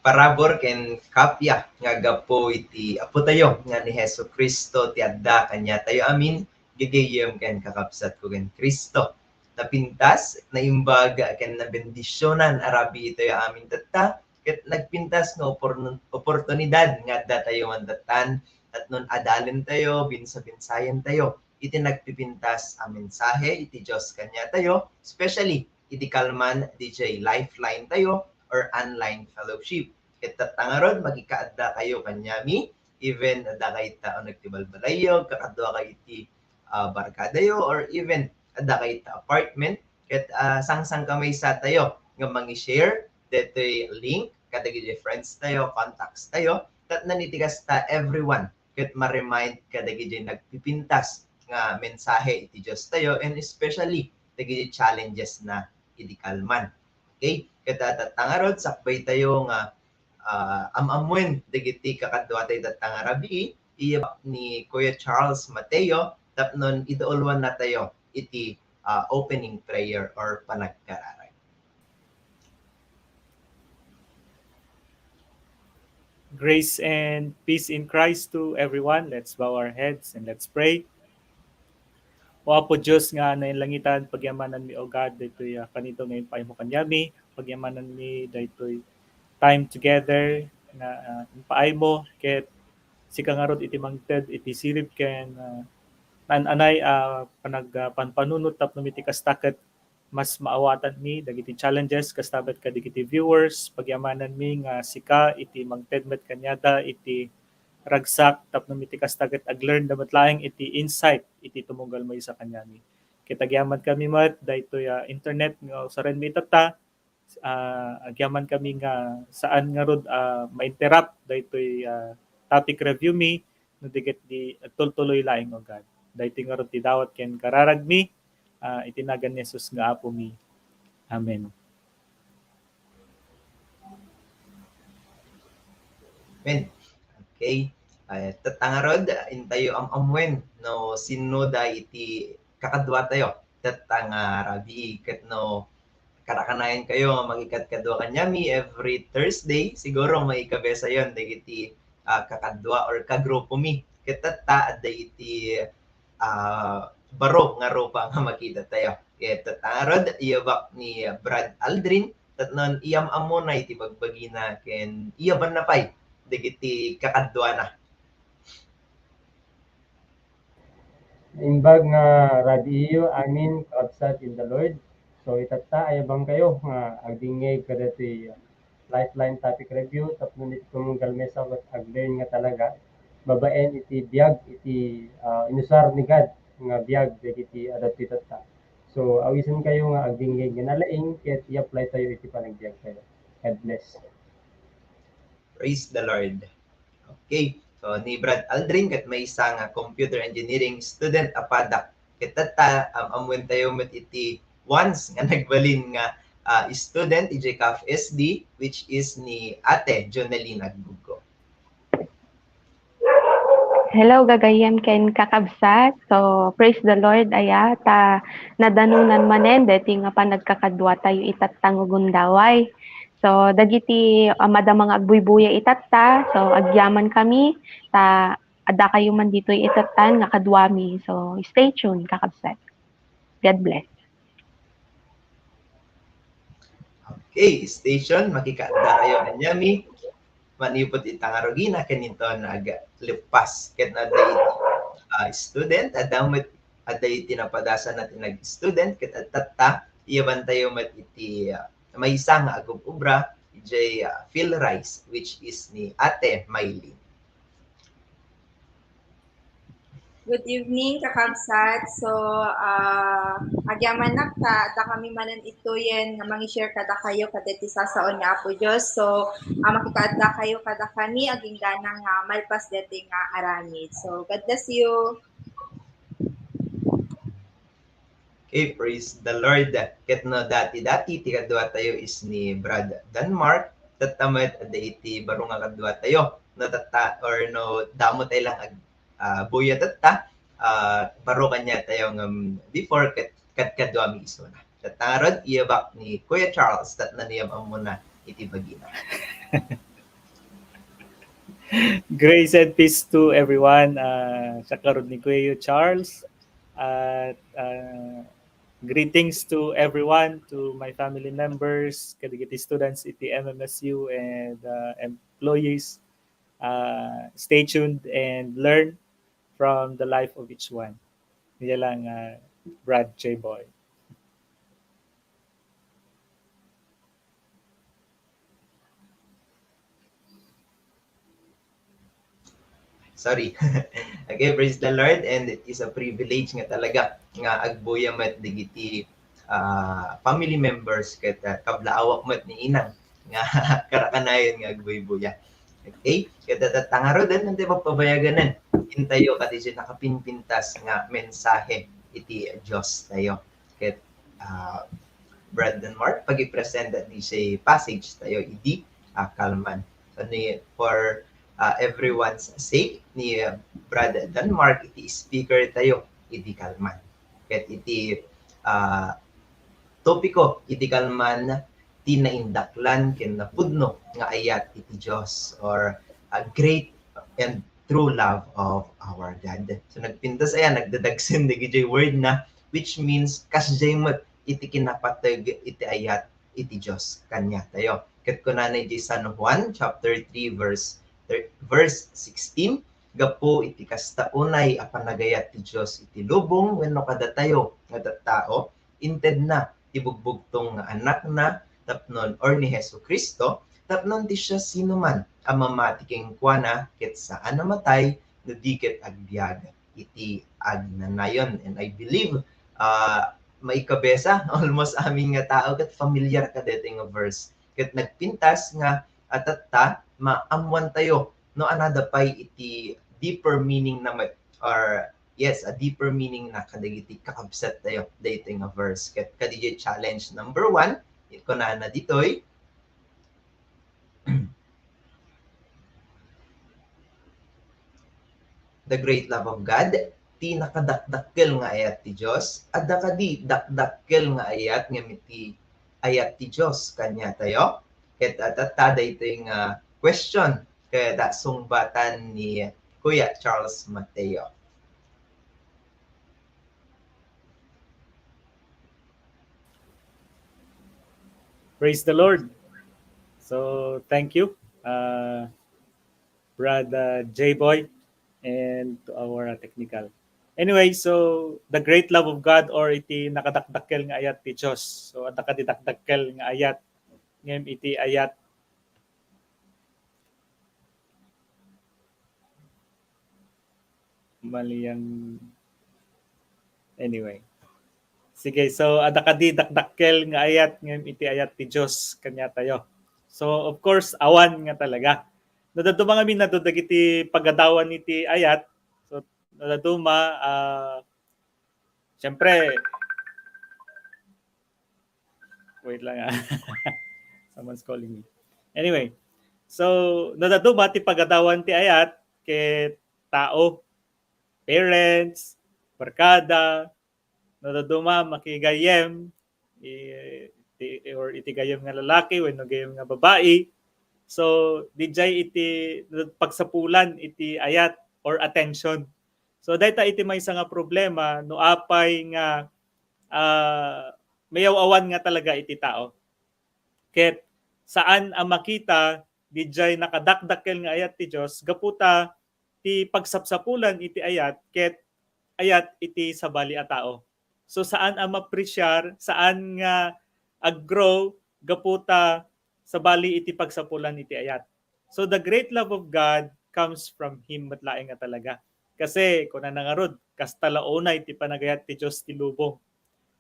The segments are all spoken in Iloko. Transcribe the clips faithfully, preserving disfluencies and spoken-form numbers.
Parabur ken kappia nga gapu iti Apotayo nga ni Jesu-Cristo ti adda kaniatayo amin, gagayyem ken kakabsatko ken Cristo. Napintas, naimbag, ken nabendisionan a rabii tayo amin tatta, ket nagpintas nga opor-, oportunidad nga addatayo man tattan, tapno adalentayo, binsa-binsaentayo iti nagpipintas a mensahe iti Dios kaniatayo, especially iti kalman D J Lifeline tayo or online fellowship. Ket tatta ngarud, makikaadda kayo kaniami, even adda kayo ta uneg ti balbalayyo, kakadua kayo iti, ah, barkadayo, or even adda kayo ta apartment. Ket, ah, sangsangkamaysa tayo nga mangi-share detoy link kadagiti friends tayo, contacts tayo, tapno iti kasta, everyone ket ma-remind kadagiti nagpipintas nga mensahe iti Dios tayo, and especially dagiti challenges na idi kalman. Okay? Ket, ah, tatta ngarud, sakbay tayo nga, ah, am-ammoen dagiti kakadua tayo tatta nga rabii, iyabak ni Kuya Charles Mateo, tapno iduuluan natayo iti, ah, opening prayer or panagkararag. Grace and peace in Christ to everyone. Let's bow our heads and let's pray. O Apo Dios nga nainlangitan, pagyamananmi, O God, daytoy, ah, kanito nga impaaymo kaniami. Pagyamananmi daytoy time together nga, ah, impaaymo, ket sika ngarud iti mangted iti sirib ken, ah, naan-anay a panag-, ah, panpanunot tapno iti kasta ket mas maawatanmi dagiti challenges, kasta met kadagiti viewers, pagyamananmi nga sika iti mangted met kaniada iti ragsak, tapno iti kasta ket ag-learn da met laeng iti insight iti tumunggal maysa kaniami. Ket agyamankami met daytoy, ah, internet nga usarenmi itatta, ah, agyamankami nga saan ngarud, ah, ma-interrupt daytoy, ah, topic review mi, no di ket di agtultuloy laeng, O God. Daytoy ngarud ti dawat ken kararagmi, ah, iti nagan ni Jesus nga Apomi. Amen. Amen. Okay. Ay, tatta ngarud, intayo am-ammoen no sinno da iti kakadua tayo. Tatta nga rabii ket no karakanayan kayo nga makikadkadua kaniami every Thursday, siguro maikabesa yon dagiti, ah, kakadua or kagrupo mi. Ket tatta adda iti, ah, baro nga rupa nga makita tayo. Ket tatta ngarud, iyabak ni Brad Aldrin, tapno iyam-ammona iti bagbagina ken iyabanna pay dagiti kakaduana. Naimbag nga rabiiyo amin, kakabsat in the Lord. So, itatta, ayabangkayo nga agdingngeg kadatoy Lifeline topic review tapno iti tumunggal maysa ket ag-learn nga talaga babaen iti biag iti, ah, inusar ni God nga biag dagiti adda itatta. So, awisenkayo nga agdingngeg nga nalaing ket i-apply tayo iti panagbiagtayo. God bless. Praise the Lord. Okay. So, ni Brad Aldrin ket maysa nga computer engineering student a padak. Ket tatta, am-ammoentayo met iti once nga nagbalin nga, ah, student idiay CAF S D, which is ni Ate Jonelyn Agbuggo. Hello, gagayyem ken kakabsat. So, praise the Lord, aya, ta nadanonan manen deti nga panagkakadua tayo itatta nga gundaway. So, dagiti, ah, madama nga agbuybuya itatta, so, agyamankami, ta adda kayo man ditoy itattan nga kaduami. So, stay tuned, kakabsat. God bless. Okay, stay tuned, makikaadda kayo kaniami. Manipud ita nga rugina ken inton aglepas. Ket no adda iti, ah, student, adda met, adda iti napadasan a ti nag-student, ket tatta, iyabantayo met iti, ah, maysa nga agub-ubra, idiay, ah, Phil Rice, which is ni Ate Mylene. Good evening, kakabsat. So, ah, agyamanak ta adda kami manen ituyen nga mangi-share kadakayo kadagiti sasaon nga Apo Dios. So, ah, makikaadda kayo kadakami agingga nga malpas daytoy nga aramid. So, God bless you. Okay, praise the Lord. Ket no dati-dati ti kadua tayo is ni Brad Denmark, tatta met adda iti baro nga kadua tayo. No tatta or no damo tayo lang ag, ah, buya tatta, ah, baro kanya tayo ngem before ket kadkadua mi isuna. Tatta ngarud, iyabak ni Kuya Charles, ket naniyam ammona iti bagina. Grace and peace to everyone. Uh, siak ngarud ni Kuya Charles. At uh, greetings to everyone, to my family members, kadagiti students iti M M S U and uh, employees. Uh, stay tuned and learn from the life of each one. Yan lang, uh, Brad J. Boy. Sorry. Okay, praise the Lord, and it is a privilege nga talaga nga agbuya met dagiti ah, family members ket ah, kablaawak met ni Inang nga karakanayon nga agbuybuya. Okay? Ket tatta ngaruden, no ti pagpabayaganen, intayo kadagiti nakapinpintas nga mensahe iti Dios tayo. Ket ah, Brad Denmark, pag-i-present that D J passage tayo idi ah, kalman. So, ni, for ah, everyone's sake, ni ah, Brad Denmark iti speaker tayo idi kalman. Ket iti ah, topiko idi kalman ti naindaklan ken napudno nga ayat iti Dios, or a great and true love of our God. So nagpintas aya, nagdadagsen dagiti word na, which means kasdiay met iti kinapateg iti ayat iti Dios kaniatayo. Ket kunana iti San Juan chapter three verse thir-, verse sixteen, gapu iti kasta unay a panagayat ti Dios iti lubong wenno kadatayo nga tattao, intedna ti bugbugtong nga Anakna tapnon, or ni Jesu-Cristo, tapnon ti siasinoman a mamati kenkuana ket saan a matay no di ket agbiag iti agnanayon. And I believe, ah, maikabesa, almost amin nga tao ket familiar kadaytoy nga verse. Ket nagpintas nga, ah, tatta, maammoantayo no ania pay iti deeper meaning na met, or yes, a deeper meaning na kadagiti kakabsat tayo daytoy nga verse. Ket kadaydiay challenge number one, kunana ditoy, The great love of God, ti nakadakdakkel nga ayat ti Dios. Adda kadi dakdakkel nga ayat ngem iti ayat ti Dios kaniatayo? Ket adda ta daytoy nga question ket sungbatan ni Kuya Charles Mateo. Praise the Lord. So, thank you, uh, Brad, uh, J Boy, and to our, uh, technical. Anyway, so, the great love of God, or iti nakadakdakkel nga ayat ti Dios. So, adda kadi dakdakkel nga ayat, ngem iti ayat Mali ang, anyway. Sige, so adda kadi dakdakkel nga ayat ngem iti ayat ti Dios kaniatayo. So of course, awan nga talaga. No dadduma ngamin, no dadduma dagiti pagadawan iti ayat. So no dadduma, ah, siyempre, wait lang, ah. Someone's calling me. Anyway, so no dadduma ti pagadawan ti ayat ket tao, parents, barkada, no dadduma makigayyem, i-, ti-, or iti gayyem nga lalaki wenno gayyem nga babai. So didiay iti pagsapulan iti ayat or attention. So dayta iti maysa nga problema no apay nga, ah, mayaw-awan nga talaga iti tao. Ket saan a makita didiay nakadakdakkel nga ayat ti Dios gapu ta ti pagsapsapulan iti ayat ket ayat iti sabali a tao. So saan a mapreciar, saan nga ag-grow gapu ta sabali iti pagsapulan iti ayat. So the great love of God comes from Him met laeng nga talaga. Kasi, kunana ngarud, kasta la unay ti panagayat ti Dios ti lubong.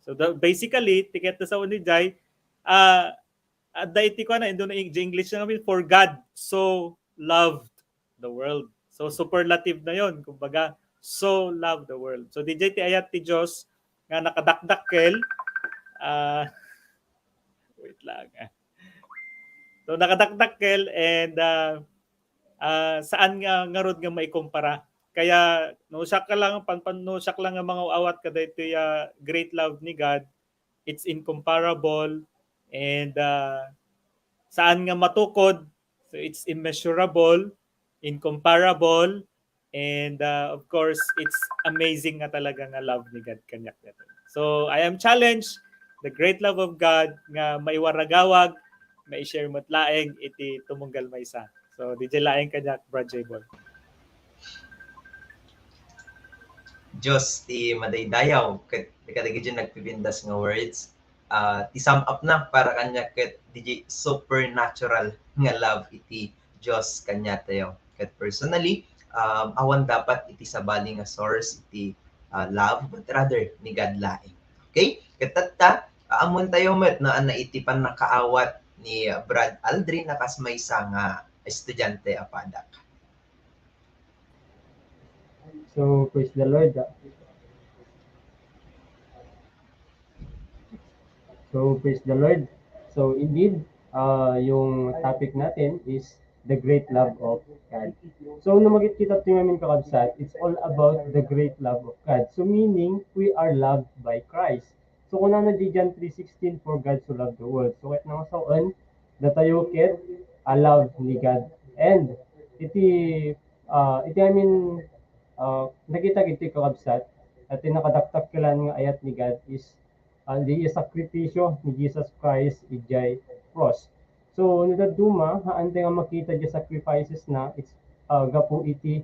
So, the, basically, ti kayat ta sawen idiay, ah, adda iti kuana, inno, di English na kami, "For God so loved the world." So, superlative na yon, kumbaga, "So loved the world." So, didiay ti ayat ti Dios nga nakadakdakkel, ah, wait lang, ah. So, nakadakdakkel and, ah, ah, saan nga ngarud nga maikumpara. Kaya, no, siak lang, pan-, pan-, no, siak lang nga mangaw-awat kadaytoy, ah, great love ni God, it's incomparable, and, ah, saan nga matukod, so it's immeasurable, incomparable, and, ah, of course, it's amazing nga talaga nga love ni God kaniak. So, I am challenged, the great love of God nga maiwaragawag, mai-share met laeng iti tumunggal maysa. So, didiay laeng kaniak, Brad Jayvon. Dios ti madaydayaw, ket kadagiti nagpipintas nga words, ah, ti sum up na para kaniak ket didiay supernatural nga love iti Dios kaniatayo. Ket personally, um, awan dapat iti sabali nga source iti, ah, love, but rather ni God laeng. Okay? Ket tatta, aammoentayo met no ania iti pannakaawat ni Brad Aldrin a kas maysa nga estudiante a padak. So, praise the Lord. So, praise the Lord. So, indeed, ah, yung topic natin is the great love of God. So, no makikita tayo ngamin, kakabsat, it's all about the great love of God. So, meaning, we are loved by Christ. So, kunana di John three sixteen, "For God so loved the world." So, ket nangasawen, datayo ket a love ni God. And iti, ah, iti amin, ah, nakita iti kakabsat, at ti nakadakdakkelan nga ayat ni God is, ah, di sakripisyo ni Jesus Christ idiay cross. So, no dadduma, haantay nga makita di sacrifices na, it's, ah, gapu iti,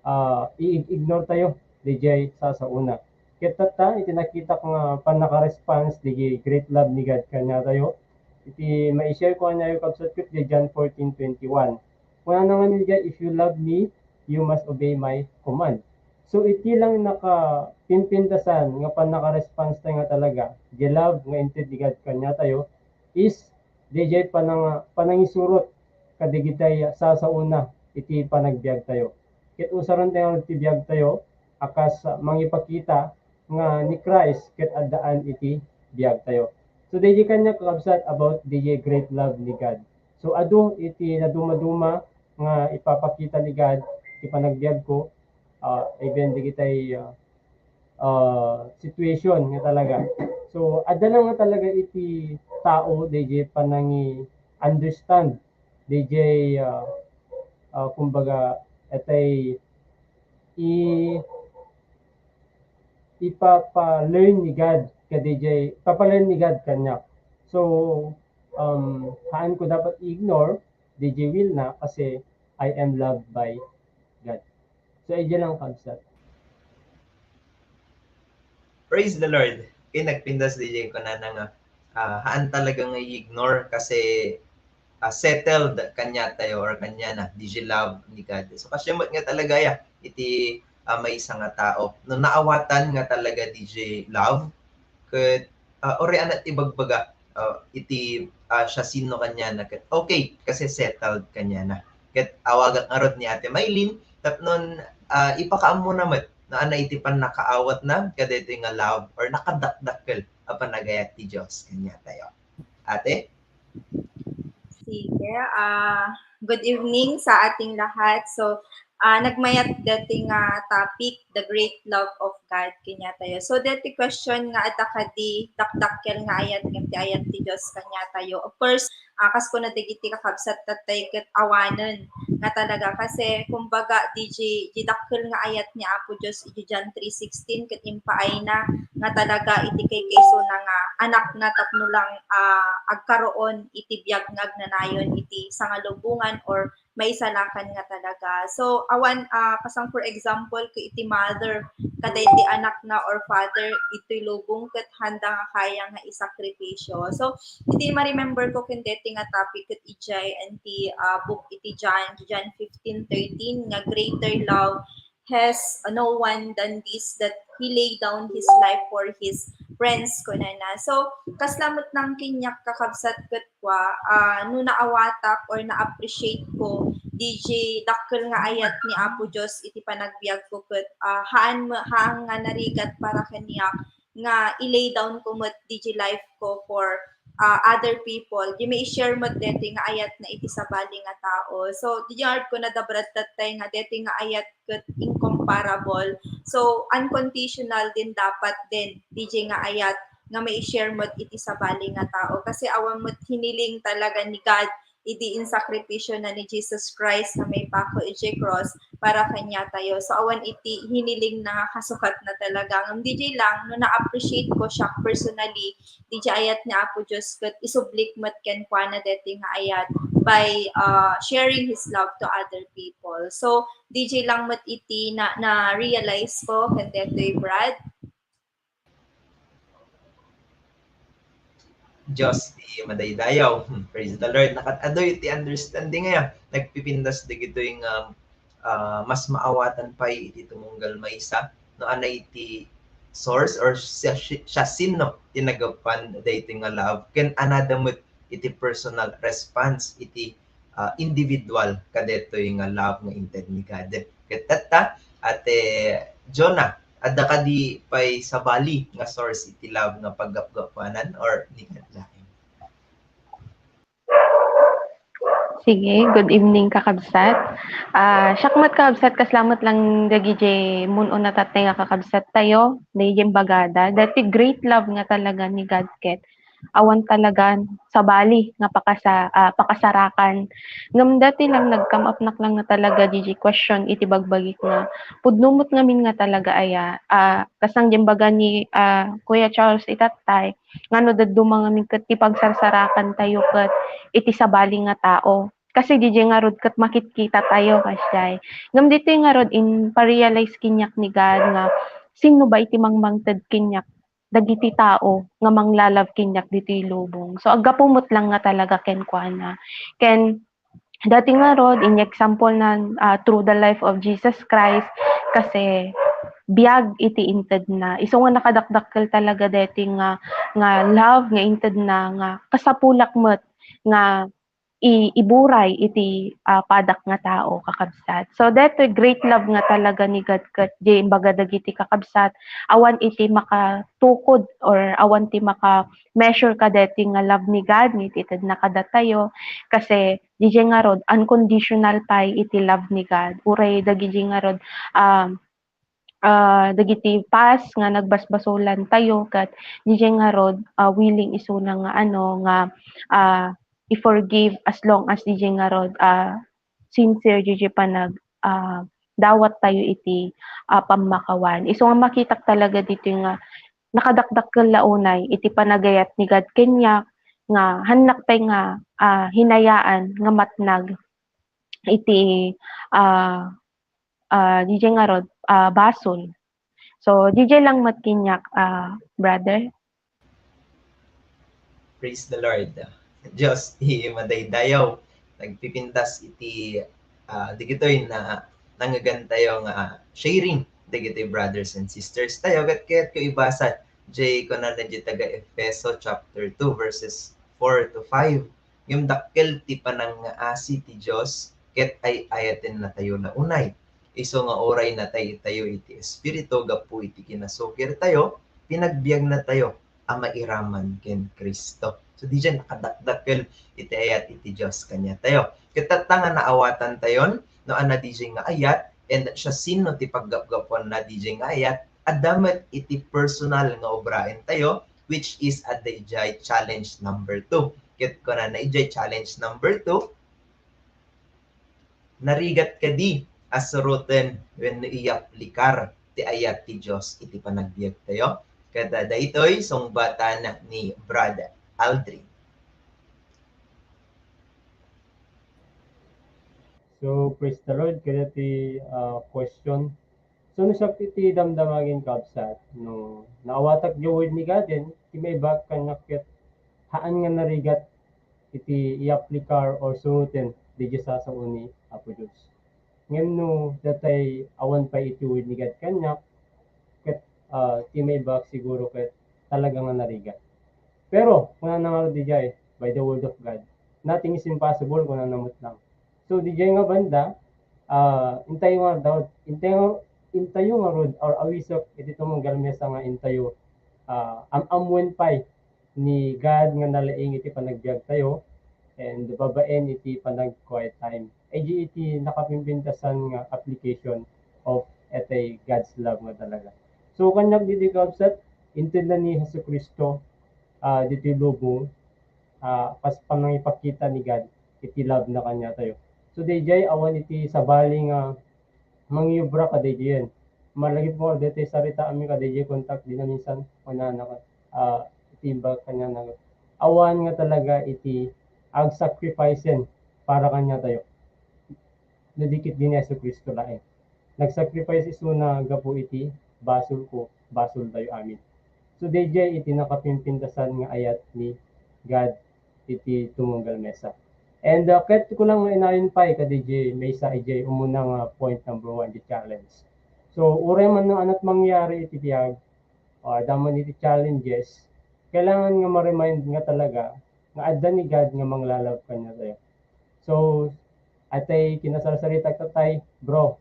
ah, i-ignore tayo didiay sasaona. Ket tatta, iti nakitak nga pannakaresponse didiay great love ni God kaniatayo, iti mai-share ko kaniayo, kabsat, ket di John fourteen twenty-one. Kunana ngamin diay, "If you love me, you must obey my command." So, iti lang nakapimpintasan nga pannakaresponse tayo nga talaga, di love nga inted ni God kaniatayo is diay panang-, panangisurot kadigitay sasaona iti panagbiag tayo. Ket usaren tayo ti biag tayo a kas mangipakita nga ni Christ ket addaan iti biag tayo. So, daydi kaniak, kakabsat, about the great love ni God. So, adu iti nadumaduma nga ipapakita ni God iti panagbiag ko, ah, even digitay, ah, ah, situation nga talaga. So, adda na nga talaga iti tao daydi panangi-understand daydi, ah, ah, kumbaga, etay i-, ipapa-learn ni God, kadaydi, papa-learn ni God kaniak. So, um, haan ko dapat i-ignore daydi will na kasi I am loved by God. So, idiay lang, kabsat. Praise the Lord. Kay nagpintas diay kunana nga, ah, haan talaga nga i-ignore kasi, ah, settled kaniatayo or kaniana diay love ni God. So, kasdiay met nga talaga ya iti, ah, maysa nga tao. No naawatan nga talaga diay love, ket, ah, uray anat ibagbaga, ah, iti, ah, siasino kaniana ket okay, kasi settled kaniana. Ket awagak ngarud ni Ate Mylene tapno, ah, ipakaammona met no ania iti pannakaawatna kadaytoy nga love or nakadakdakkel a panagayat ti Dios kaniatayo. Ate? Sige. Ah, good evening sa ating lahat. So, ah, nagmayat daytoy nga topic, the great love of God, kaniatayo. So, daytoy question nga adda kadi dakdakkel nga ayat ngem ti ayat ti Dios kaniatayo. Of course, ah, kas kuna dagiti kakabsat, tattay ket awanen nga talaga. Kasi, kumbaga, diay, diay dakkel nga ayat ni Apo Dios iti John three sixteen, ket impaayna nga talaga iti kaykaysona nga Anakna tapno lang, ah, agkaroon iti biag nga agnanayon iti sangalubongan or maisalakan nga talaga. So, awan, ah, kasang for example, ket iti mother, kadaydi anakna or father, iti lubong ket haanda nga kaya nga isakripisyo. So, iti ma-remember ko ken daytoy nga topic ket idiay, iti, ah, book iti John, John fifteen thirteen, nga greater love has no one done this, that he laid down his life for his friends, kunana. So, kasla met nang kaniak, kakabsat, ket kua, ah, no naawatak or na-appreciate ko, D J, dakkel nga ayat ni Apo Dios iti panagbiag ko ket, ah, haan me-, haan nga narigat para kaniak nga i-lay down ko met D J life ko for, ah, other people. Di may i-share met deti nga ayat na iti sabali nga tao. So, di yard ko nadabradtattay nga deti nga ayat ket incomparable. So, unconditional din dapat din, D J, nga ayat nga mai-share met iti sabali nga tao. Kasi awan met hiniling talaga ni God idi insakripisyo na ni Jesus Christ nga maipako iti cross para kaniatayo. So, awan iti hiniling na nga kasukat na talaga. Ngem D J lang, no na-appreciate ko siya personally, D J, ayat ni Apo Dios ket isublik met kenkuana deti nga ayat by, uh, sharing His love to other people. So, D J lang met iti na, na-realize ko ken detoy, Brad. Dios ti madaydayaw. Hmm, praise the Lord. Nakat-adu iti understanding aya. Nagpipintas dagitoy nga, ah, mas maawatan pay iti tumunggal maysa no adda iti source or siya, siya sino ti nagapan daytoy nga love ken adda met iti personal response iti, ah, individual kadetoy nga love nga inted ni God. Ket tatta, Ate Jonah, adda kadi pay sabali nga source iti love nga paggapgapuanan or ni God laeng? Sige, good evening, kakabsat. Ah, siak met, kakabsat, kasla met lang dagiti mun-una tattay nga kakabsat tayo, dagiti imbagada. Dati great love nga talaga ni God ket awan talaga sabali nga pakasa-, ah, pakasarakan. Ngem dati lang nag-come up nak lang nga talaga didi question iti bagbagik nga pudno met ngamin nga talaga aya, ah, kasang di imbaga ni, ah, Kuya Charles itattay, nga no dadduma ngamin ket ti pagsarsarakan tayo ket iti sabali nga tao. Kasi didi ngarud ket makitkita tayo, kasdiay. Ngem ditoy ngarud, impa-realize kaniak ni God nga sinno ba iti mangmangted kaniak dagiti tao nga mangla-love kaniak ditoy lubong. So, aggapu met lang nga talaga kenkuana. Ken dati ngarud, in example na, ah, through the life of Jesus Christ, kasi biag iti intedna. Isu nga nakadakdakkel talaga dati nga, nga love nga intedna nga kasapulak met nga i-, iburay iti, ah, padak nga tao, kakabsat. So, detoy great love nga talaga ni God ket di imbaga dagiti kakabsat, awan iti makatukod or awan ti maka-measure kadeti nga love ni God nga iti tedna kadatayo, kasi didi ngarud, unconditional pay iti love ni God. Uray dagidi ngarud, um, ah, dagiti past nga nagbasbasolan tayo, ket didi ngarud, ah, willing isuna nga ano, nga, ah, i-forgive as long as didi ngarud, ah, sincere didi panag-, ah, dawat tayo iti, ah, pammakawan. Isu nga makitak talaga ditoy nga nakadakdakkel la unay iti panagayat ni God kaniak nga hannak pay nga, ah, hinayaan nga matnag iti, ah, ah, didi ngarud, ah, basol. So, didi lang met kaniak, ah, brother. Praise the Lord. Dios ti madaydayaw. Nagpipintas iti, ah, dagitoy na nangngegantayo nga sharing dagitoy brothers and sisters tayo. Ket, ket ko ibasa, jay kunana jay taga Efeso chapter two, verses four to five. Ngem dakkel ti panangngaasi ti Dios ket ay-ayatennatayo la unay. Isu nga uray natay-tayo iti Espiritu gapu iti kinasukirtayo, pinagbiagnatayo a mairaman ken Cristo. So, diay nakadakdakkel iti ayat iti Dios kaniatayo. Ket tatta nga naawatantayon no adda diay nga ayat, and siasino ti paggapgapuanna diay nga ayat, adda met iti personal nga obraentayo, which is adda idiay challenge number two. Ket kunana idiay challenge number two, narigat kadi a suroten wenno iyaplikar ti ayat ti Dios iti panagbiagtayo? Ket daytoy sungbatan ni Brad Aldrin. So, praise the Lord. Kadati, ah, question. So, no siak iti damdama ken kabsat, no naawatak ti word ni God, then, ti maibaak kaniak ket haan nga narigat iti iyaplikar or suroten diay sasao ni Apo Dios. Ngem no datay awan pay iti Word ni God kaniak, ket, ah, ti maibagak siguro ket talaga nga narigat. Pero, kunana ngarud idiay, by the word of God, nothing is impossible, kunana met lang. So, didiay nga banda, ah, intayo nga daw, intayo, intayo ngarud, or awisek iti tumunggal mesa nga intayo, ah, am-ammoen pay ni God nga nalaing iti panagbiagtayo, and babaen iti panag-quiet time. Ay di iti nakapimpintasan nga application of etay God's love nga talaga. So, kaniak ditoy kabsat, inted na ni Jesu-Cristo, ah, ditoy lubong, ah, kas panangipakita ni God iti love na kaniatayo. So, daydiay awan iti sabali nga mangiobra kadaydiayen. Malagip mo, daytoy saritaami kadaydiay kontak, di na minsan, kunana, ah, iti imbag kaniana, awan nga talaga iti ag-sacrifice-en para kaniatayo. No di ket ni Jesu-Cristo laeng. Nag-sacrifice isuna gapu iti basolko, basoltayo amin. So, daydiay iti nakapimpintasan nga ayat ni God iti tumunggal mesa. And, uh, ket ko lang nga inayon pay kadaydiay maysa idiay umuna nga point number one, the challenge. So, uray man no anat mangyari iti biag, o adda man iti challenges, kailangan nga ma-remind nga talaga nga adda ni God nga manglalove kaniatayo. So, atay kinasarsarita tatay, bro,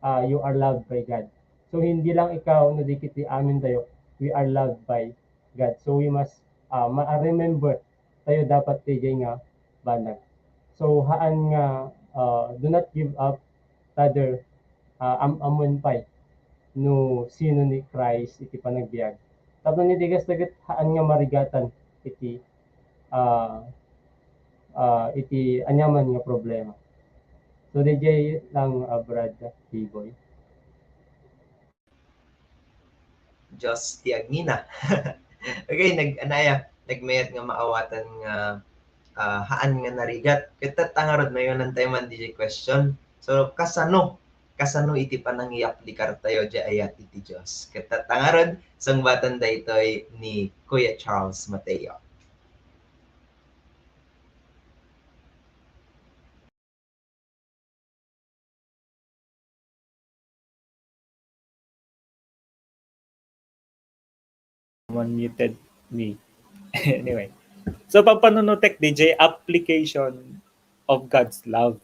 ah, you are loved by God. So, hindi lang ikaw, no di ket ti amintayo, we are loved by God. So, we must, ah, ma-remember tayo dapat daydiay nga banag. So, haan nga, ah, do not give up, rather, ah, am-ammoen pay no sino ni Christ iti panagbiag. Tapno iti kasta ket haan nga marigatan iti, ah, ah, iti aniaman nga problema. So, daydiay lang, ah, Brad Biboy. Diyos ti agngina. Okay, nag-, anaya, nagmayat nga maawatan nga, ah, haan nga narigat. Ket tatta ngarud, mayawnantayo man diay question. So, kasano? Kasano iti panangiaplikartayo diay ayat iti Diyos? Ket tatta ngarud, sungbatan daytoy ni Kuya Charles Mateo. Unmuted me. Anyway. So, pampanunutek diay application of God's love.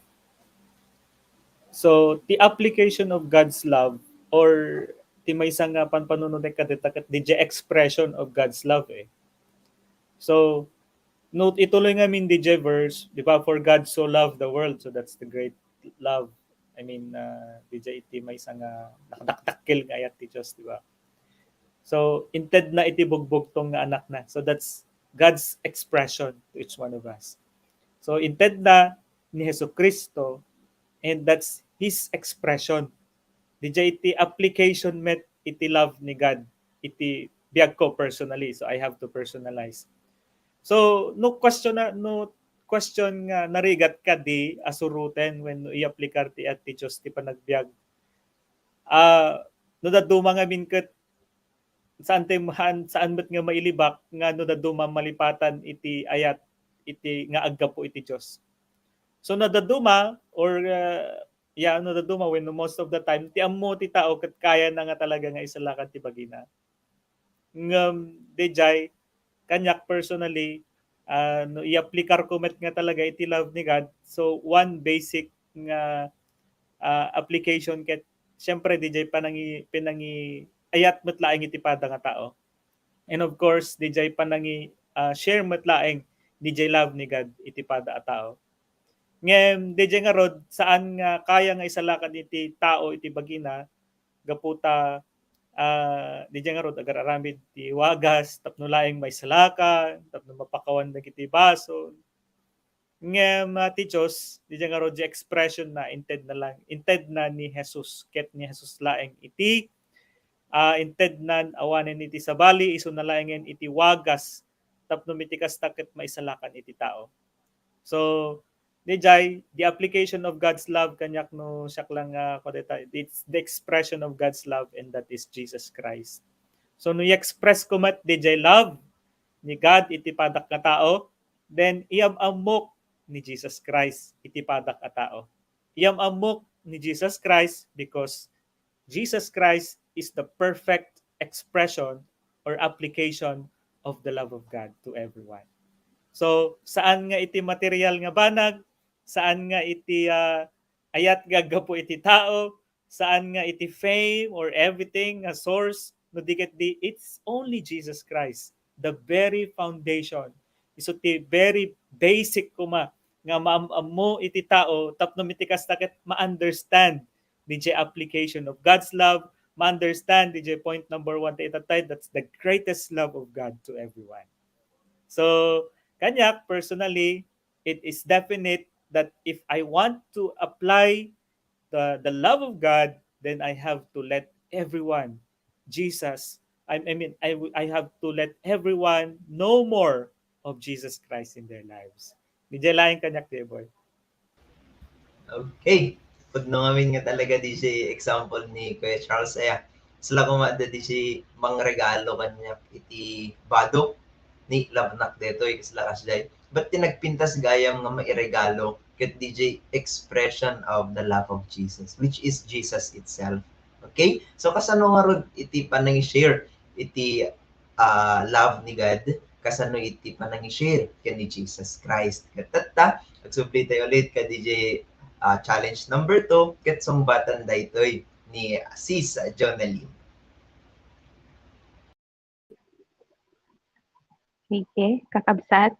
So, the application of God's love or ti maysa nga panpanunutek kadita ket diay expression of God's love, eh. So, no, ituloy ngamin diay verse, di ba? "For God so loved the world," so that's the great love. I mean, uh, diay iti maysa nga nakadakdakkel nga ayat ti Diyos, di ba? So, inted na iti bugbugtong nga anak na. So, that's God's expression to each one of us. So, inted na ni Jesu-Cristo, and that's His expression. Diay iti application met iti love ni God iti biag ko personally. So, I have to personalize. So, no question na, no question nga narigat kadi a suroten wenno iaplikar ti ayat ti Diyos ti panagbiag. Ah, no dadduma ngamin ket saan ti, saan, saan met nga mailibak nga no dadduma malipatan iti ayat iti nga aggapu iti Diyos. So, no dadduma or, ah, yeah, no dadduma wenno most of the time, ti ammo ti tao ket kayana nga talaga nga isalakan ti bagina. Ngem, diay, kaniak personally, ah, no iaplikar ko met nga talaga iti love ni God, so one basic nga, ah, application ket, siyempre, diay panangi-, pinangiayat met laeng iti pada nga tao. And of course, diay panangi-, ah, share met laeng diay love ni God iti pada a tao. Ngem, diay ngarud, saan nga kaya nga isalakan iti tao iti bagina, gapu ta, ah, diay ngarud agar-aramid ti wagas tapno laeng maisalakan, tapno mapakawan dagiti basol. Ngem, ah, ti Diyos, diay ngarud diay expression na, inted na lang, inted na ni Jesus, ket ni Jesus laeng iti, ah, inted na awanen iti sabali, isuna laengen iti wagas, tapno iti kasta ket maisalakan iti tao. So, diay, the application of God's love, kaniak no siak lang nga, kudeta, it's the expression of God's love, and that is Jesus Christ. So, no i-express ko met diay love ni God iti padak nga tao, then iyam-ammok ni Jesus Christ iti padak a tao. Iyam-ammok ni Jesus Christ because Jesus Christ is the perfect expression or application of the love of God to everyone. So, saan nga iti material nga banag, saan nga iti, ah, ayat nga aggapu iti tao, saan nga iti fame or everything nga source, no di ket di, it's only Jesus Christ, the very foundation. Isu ti very basic koma nga maam-ammo iti tao tapno iti kasta ket ma-understand D J application of God's love, ma-understand D J point number one ta itattay, that's the greatest love of God to everyone. So, kaniak, personally, it is definite that if I want to apply the, the love of God, then I have to let everyone, Jesus, I, I mean, I, w- I have to let everyone know more of Jesus Christ in their lives. Ni Jay lain kaniak, Jeboy. Okay. Pudno ngamin nga talaga D J example ni Kuya Charles aya. Sila kuma da D J mangregalo kaniak iti bado ni love nak detoy kasla kasjay. But ti nagpintas gayam nga mairegalo ket D J expression of the love of Jesus, which is Jesus itself. Okay? So kasano ngarud iti panang-share iti ah, love ni God kasano iti panang-share ken ni Jesus Christ. Ket tatta, agsubli tayo ulit ka D J ah, challenge number two, ket sungbatan daytoy ni Sis Jonalyn. Sige, kakabsat.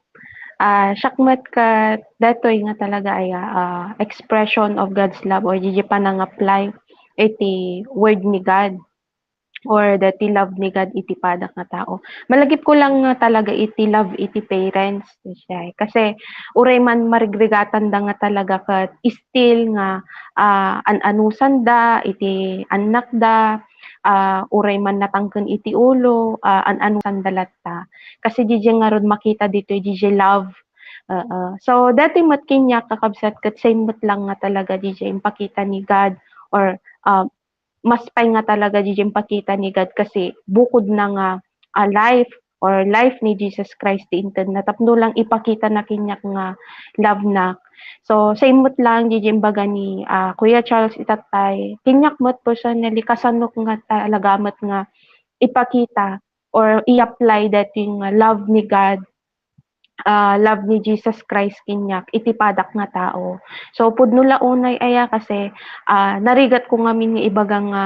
Ah, siak met ket daytoy nga talaga aya, ah, expression of God's love or D J panang-apply iti word ni God or dati love ni God iti padak nga tao. Malagip ko lang nga talaga iti love iti parents, siya. Kasi uray man marigrigatanda nga talaga ket still nga ah, an-anusanda iti annakda, ah, uray man natangken iti ulo, ah, an-anusanda latta. Kasi D J ngarud makita ditoy D J love. Oo. So, dati met kaniak kakabsat ket same met lang nga talaga D J impakita ni God or ah, mas pay nga talaga D J impakita ni God kasi bukod na nga ah, life or life ni Jesus Christ ti intedna tapno lang ipakita na kaniak nga love na. So, same met lang D J imbaga ni ah, Kuya Charles itattay. Kaniak met personally, kasanok nga talaga met nga ipakita or i-apply dati nga love ni God, ah, love ni Jesus Christ kaniak iti padak nga tao. So, pudno la unay aya kasi ah, narigat ko ngamin nga ibaga nga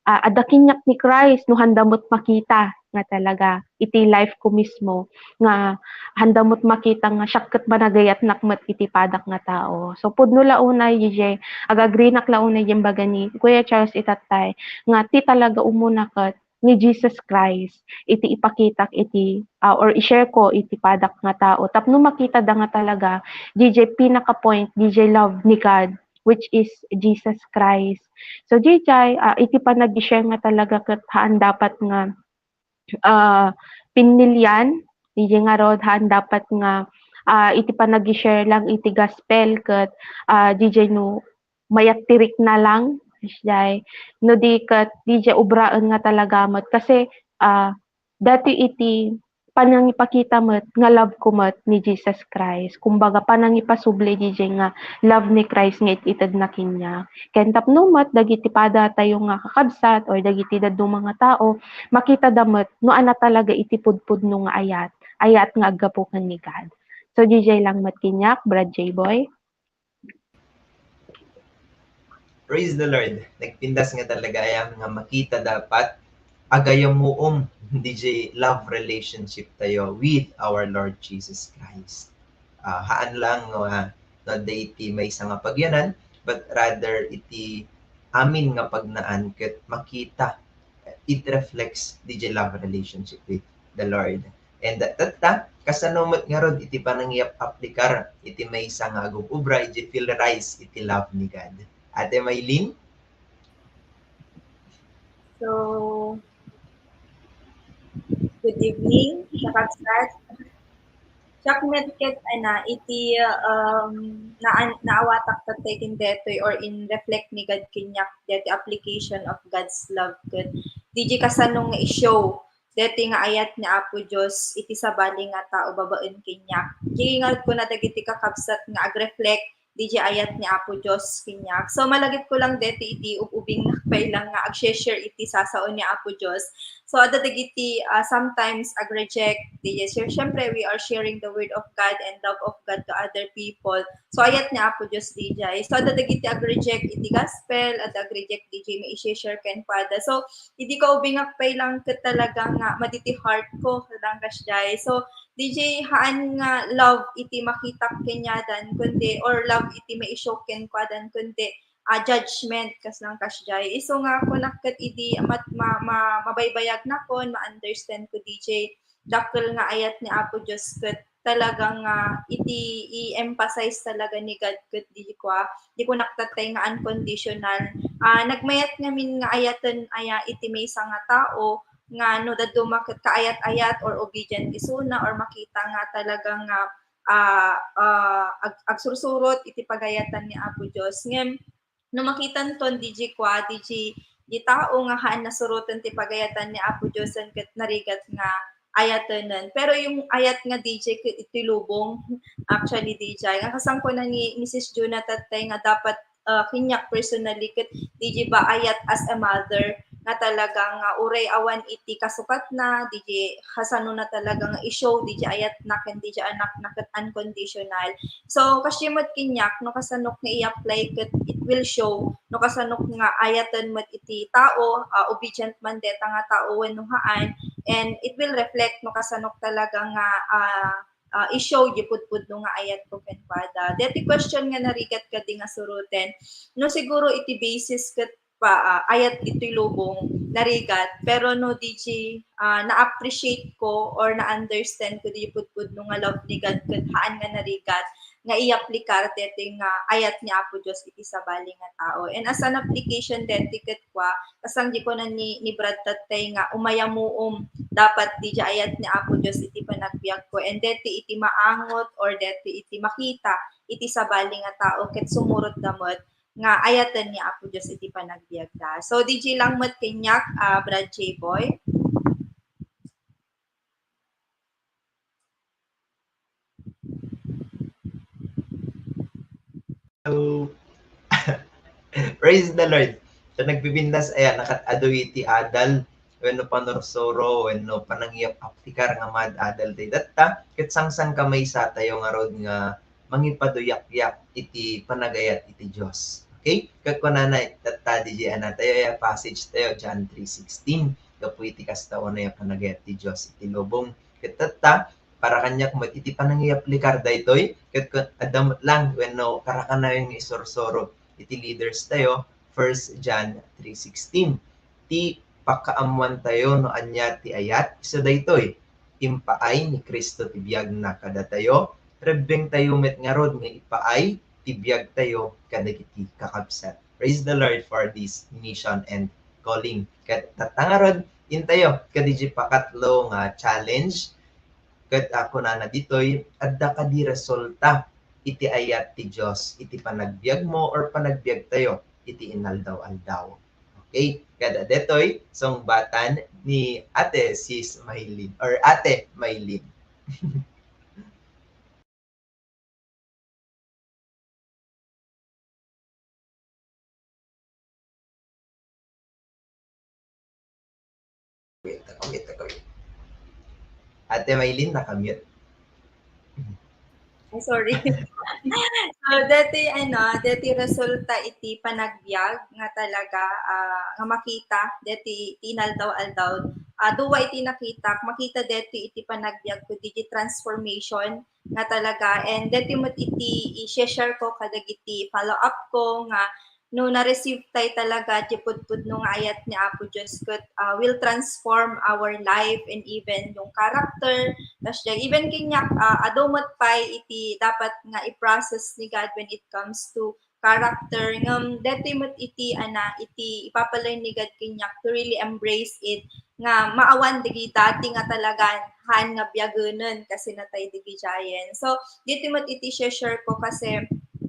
ah, adda kaniak ni Christ no handa met makita nga talaga iti life ko mismo nga handa met makita nga siak ket managayatnak met iti padak nga tao. So, pudno la unay, D J, agagrinak la unay imbaga ni Kuya Charles itattay nga ti talaga umuna ket ni Jesus Christ iti ipakitak iti ah, or i-share ko iti padak nga tao tapno makitada nga talaga D J pinaka point, D J love ni God, which is Jesus Christ. So, D J, ah, iti panag-share nga talaga ket haan dapat nga ah, pinnilian, D J ngarud haan dapat nga ah, iti panag-share lang iti gospel ket ah, D J no mayat ti rikna lang, D J. No di ket D J obraen nga talaga met kasi ah, dati iti panangipakita met nga love ko met ni Jesus Christ. Kumbaga, panangipasubli D J nga love ni Christ nga it-itedna kaniak. Ken tapno met dagiti padatayo nga kakabsat or dagiti dadduma nga tao, makitada met no ania talaga iti pudpudno nga ayat, ayat nga aggapu ken ni God. So, D J lang met kaniak, Brad J-Boy. Praise the Lord. Nagpintas nga talaga ayam nga makita dapat agayam muom D J love relationship tayo with our Lord Jesus Christ. Ah, haan lang nga no adda iti maysa nga pagyanan, but rather iti amin nga pagnaan ket makita, it reflects D J love relationship with the Lord. And tatta, kasano met ngarud iti panangiyap-aplikar iti maysa nga agub-ubra iti feel rise iti love ni God? Ate Maylin? So, good evening, kakabsat. Siak met ket, ana, iti, um, naan-, naawatak tattay ken detoy or in reflect ni God kaniak deti application of God's love ket D J kasano nga i-show deti nga ayat ni Apo Dios iti sabali nga tao babaen kaniak. Di ngarud kuna dagiti kakabsat nga agreflect diay ayat ni Apo Dios kaniak. So, malagipko lang deti iti ub-ubingnak pay lang nga ag-share iti sasao ni Apo Dios. So, adda dagiti, ah, sometimes ag-reject, diay, sir, syempre, we are sharing the word of God and love of God to other people. So, ayat ni Apo Dios diay. So, adda dagiti ag-reject iti gospel, adda ag-reject diay mai-share kenkuada. So, idi kaubingak pay lang ket talaga nga madi ti heart ko, lang kasdiay. So, diay haan nga love iti makitak kaniadan, kundi, or love iti mai-show kenkuadan, kundi, ah, judgment, kas lang kasdiay. Isu nga kunak ket idi mat-, ma-, ma-, mabaybayagnakon, ma-understand ko diay, dakkel nga ayat ni Apo Dios ket talaga nga iti i-emphasize talaga ni God ket di kua, di kunak tattay nga unconditional. Ah, nagmayat ngamin nga ayaten aya iti maysa nga tao nga no dadduma ket kaayat-ayat or obedient isuna or makita nga talaga nga, ah, ah, ag-, agsursurot iti pagayatan ni Apo Dios. Ngem, no makitanton, diay kua, diay, diay tao nga haan nasuroten ti pagayatan ni Apo Dios ket narigat nga ayatenen. Pero yung ayat nga diay ket iti lubong, actually, diay, nga kasangko na ni Misis Jonah tattay nga dapat, ah, kaniak personally ket diay ba ayat as a mother nga talaga nga uray awan iti kasukatna, diay kasano na talaga nga i-show diay ayatna ken diay anakna ket unconditional. So, kasdiay met kaniak, no kasanok nga i-apply ket it will show no kasanok nga ayaten met iti tao, ah, obedient man deta nga tao wenno haan, and it will reflect no kasanok talaga nga, ah, ah, i-show diay pudpudno nga ayatko kenkuada. Deti question nga narigat kadi nga suroten, no siguro iti basis ket pa, ah, ayat iti lubong, narigat. Pero no diay, ah, na-appreciate ko or na-understand ko diay pudpudno nga love ni God ket haan nga narigat nga i-applikar deti nga ayat ni Apo Dios iti sabali nga tao. And as an application deti ket kua, kasang di ko na ni, ni Brad tattay nga umayamuom dapat diay ayat ni Apo Dios iti panagbiag ko. And deti iti maangot or deti iti makita iti sabali nga tao ket sumurot da met nga ayaten ni Apo Dios iti panagbiagda. So, diay lang met kaniak, ah, Brad J Boy. Hello. Praise the Lord. So, nagbibindas, ayan, nakat-adu iti adal, wenno panursuro, wenno panangiyap-aplikar nga maad-adal tayo. Datta, ket sangsangkamaysa tayo ngarud nga mangipaduyakyak iti panagayat iti Dios. Okay? Ket kunana, tatta, diay anatayo, ya passage tayo, John three sixteen. Gapu iti kasta, unay a panagayat ti Dios iti lubong. Ket tatta, para kaniak met iti panangiyaplikar daytoy, ket kun-, adda met lang wenno karakanayon nga isursuro iti leaders tayo, First John three sixteen. Ti pakaammoan tayo no ania ti ayat, isu daytoy, impaay ni Cristo ti biagna kadatayo, rebbeng tayo met ngarud nga ipaay ti biag tayo kadagiti kakabsat. Praise the Lord for this mission and calling. Ket tatta ngarud, intayo, kadi diay pakatlo nga challenge, ket, ah, kunana ditoy, adda kadi resulta iti ayat ti Dios iti panagbiagmo or panagbiag tayo iti inaldaw-aldaw. Okay, kada detoy, sungbatan ni Ate Sis Maylin or Ate Maylin. Wait, wait, wait. Ate Maylin, nakamute. Ay, sorry. So, deti, ano, deti resulta iti panagbiag nga talaga, ah, nga makita, deti ti inaldaw-aldaw. Ah, dua iti nakitak, makita deti iti panagbiag ko, deti transformation nga talaga. And deti met iti i-share ko kadagiti follow-up ko nga no na-receive tay talaga ti pudpudno nga ayat ni Apo Dios ket, ah, will transform our life and even yung character. Tas diay, even kaniak, ah, adu met pay iti dapat nga i-process ni God when it comes to character. Ngem deti met iti, ana, iti ipapalain ni God kaniak to really embrace it nga maawan dagiti dati nga talaga haan nga biagenen kasi natay dagiti giant. So, deti met iti share ko kasi,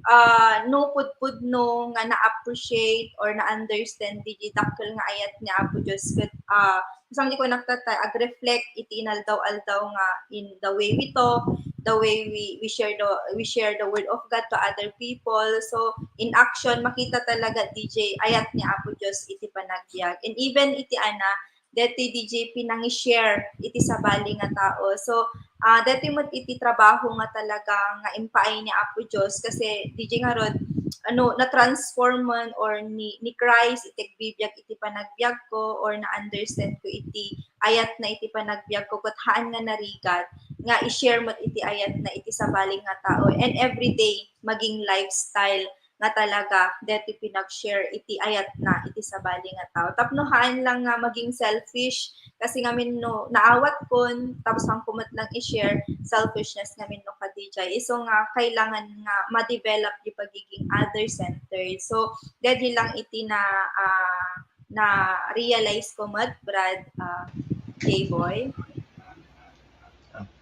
ah, no pudpudno nga na-appreciate or na-understand dagiti dakkel nga ayat ni Apo Dios ket, ah, kasano di ko naktatay, ag-reflect iti inaldaw-aldaw nga in the way we talk, the way we we share the we share the word of God to other people. So in action, makita talaga, D J, ayat ni Apo Dios iti panagbiag. And even iti ana, deti, D J, pinangi-share iti sabali nga tao. So ah, deti met iti trabaho nga talaga nga impaay ni Apo Dios, kasi D J ngarud, ano, na-transform man or ni, ni Christ iti agbibiag iti panagbiag ko, or na-understand ko iti ayat na iti panagbiag ko, ket haan nga narigat nga i-share met iti ayat na iti sabali nga tao, and everyday maging lifestyle nga talaga deti pinag-share iti ayat na iti sabali nga tao. Tapno haan lang nga maging selfish, kasi ngamin no naawat kon, tapos ang kumat lang i-share, selfishness ngamin no ka D J. Iso nga kailangan nga ma-develop yung pagiging other-centered. So, deti lang iti na ah, na-realize ko met, Brad ah, J-Boy.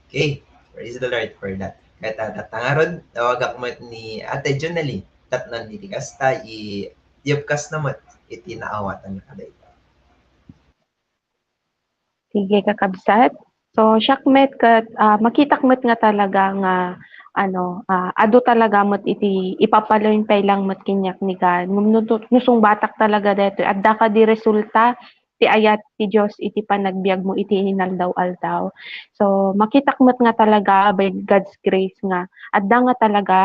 Okay. Praise the Lord for that. Ket ah, tatta ngarud, tawagak met ni Ate Jonali. Tapno iti kasta, i-, iyupkasna met iti naawatan kadayta. Sige, kakabsat. So, siak met ket, ah, makitak met nga talaga nga, ano, ah, adu talaga met iti ipapalempay lang met kaniak ni God. Ngem no, no sungbatak talaga daytoy, adda kadi resulta ti ayat ti Dios iti panagbiagmo iti inaldaw-aldaw. So, makitak met nga talaga by God's grace nga adda nga talaga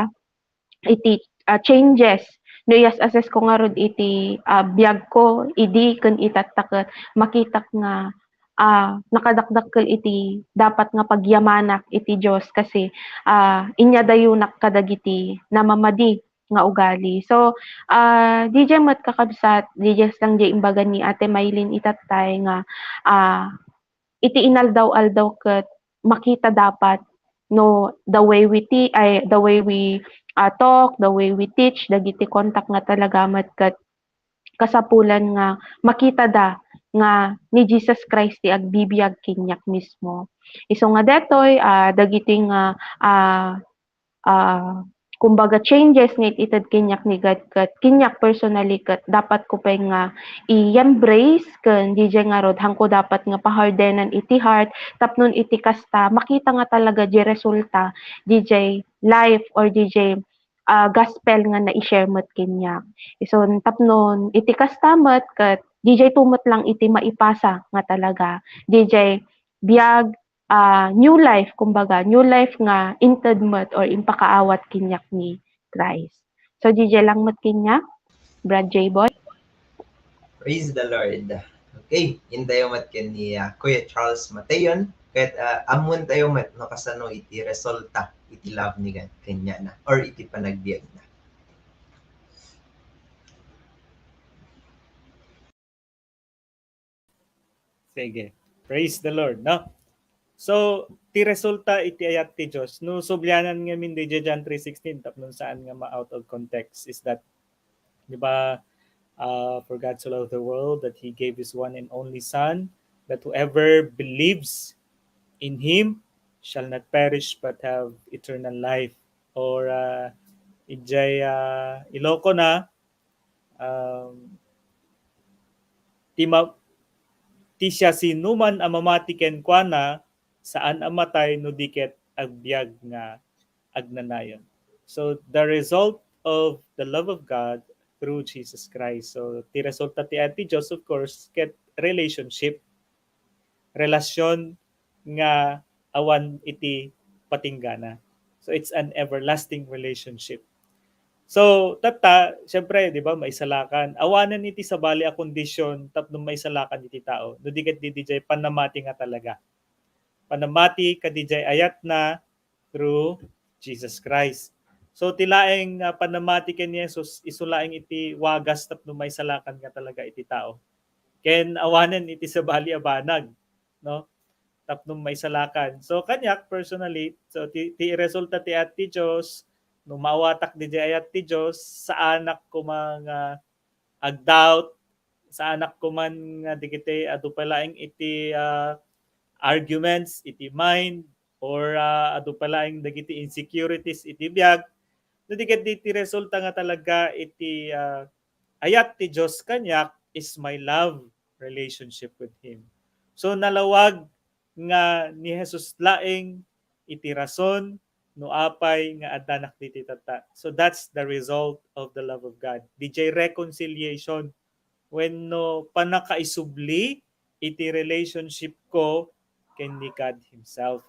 iti, ah, changes. No i-assess ko ngarud iti, ah, biag ko idi ken itatta ket makitak nga, ah, nakadakdakkel iti dapat nga pagyamanak iti Dios kasi, ah, inyadayunak kadagiti namamadi nga ugali. So, ah, D J met kakabsat, D J lang di imbaga ni Ate Mylene itattay nga, ah, iti inaldaw-aldaw ket makita dapat no the way we ti-, ay, the way we, ah, talk, the way we teach, dagiti kontak nga talaga met ket kasapulan nga makita da nga ni Jesus Christ ti agbibiag kaniak mismo. Isu nga detoy, ah, dagiti nga, ah, ah, kumbaga, changes nga it-ited kaniak ni God ket kaniak personally ket dapat ko pay nga i-embrace ken D J ngarud, haanko dapat nga pahardenan iti heart tapno iti kasta, makita nga talaga di resulta, D J life or D J, ah, gospel nga nai-share met kaniak. Isu tapno iti kasta met ket D J to met lang iti maipasa nga talaga, D J biag, ah, new life, kumbaga, new life nga inted met or impakaawat kaniak ni Christ. So, D J lang met kaniak, Brad J-Boy. Praise the Lord. Okay, intayo met ken ni, ah, Kuya Charles Mateon. Ket, ah, ammoentayo met no kasano iti resulta iti love ni God kaniana or iti panagbiagna. Sige. Praise the Lord, no? So, ti resulta iti ayat ti Dios, no sublianan ngamin daydiay John three sixteen, tapno saan nga ma-out of context, is that, di ba, uh, "For God so loved the world that He gave His one and only Son, that whoever believes in Him shall not perish but have eternal life." Or, uh, idiay, uh, Ilocona, um, ti ma-, ti siasinoman a mamati kenkuana, saan a matay no di ket agbiag nga agnanayon. So, the result of the love of God through Jesus Christ. So, ti resulta ti ayat ti Dios, of course, ket relationship. Relasyon nga awan iti patinggana. So, it's an everlasting relationship. So, tatta, siyempre, di ba, maisalakan. Awanen iti sabali a kondisyon tapno maisalakan iti tao. No di ket diay pannamati nga talaga. Pannamati kadiay ayatna through Jesus Christ. So, ti laeng, ah, pannamati ken ni Jesus, isu laeng iti wagas tapno maisalakan nga talaga iti tao. Ken awanen iti sabali a banag, no? Tapno maisalakan. So, kaniak, personally, so, ti, ti resulta ti ayat ti Dios, no maawatak diay ayat ti Dios, saanak koma nga ag-doubt, saanak koma nga dagiti adu pay laeng iti, ah, arguments iti mind, or, ah, adu pay laeng dagiti insecurities iti biag. No di ket diay ti resulta nga talaga iti, ah, ayat ti Dios kaniak is my love relationship with Him. So, nalawag nga ni Jesus laeng iti rason no apay nga addanak ditoy tatta. So that's the result of the love of God. Didiay reconciliation wenno pannakaisubli iti relationship ko ken ni God Himself.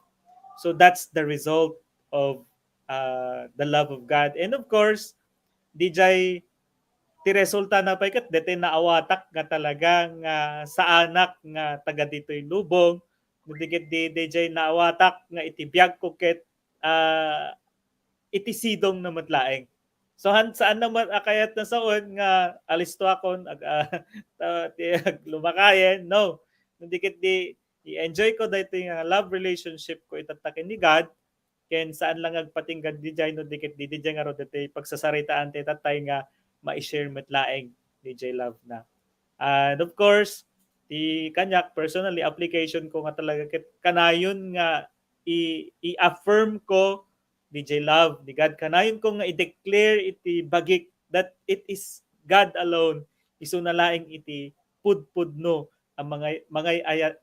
So that's the result of uh, the love of God. And of course, didiay ti resulta na pay ket ditoy naawatak nga talaga nga saanak nga taga ditoy lubong, no di ket di, didiay naawatak nga iti biag ko ket ah, iti sidong na met laeng. So, han-, saan na met a kayat na saon nga alisto akon, ag-, ah, ta-, ti aglumakayen, no. No di ket di, i-enjoy ko daytoy nga love relationship ko itatta ken ni God, ken saan lang agpatingga didiay, no di ket di, didiay ngarud daytoy pagsasaritaan ti tattay nga mai-share met laeng didiay love na. And of course, ti kaniak personally, application ko nga talaga ket kanayon nga i-, i-affirm ko didiay love ni God. Kanayon ko nga i-declare iti bagik that it is God alone, isuna laeng iti pudpudno a mangay-, mangay-ayat,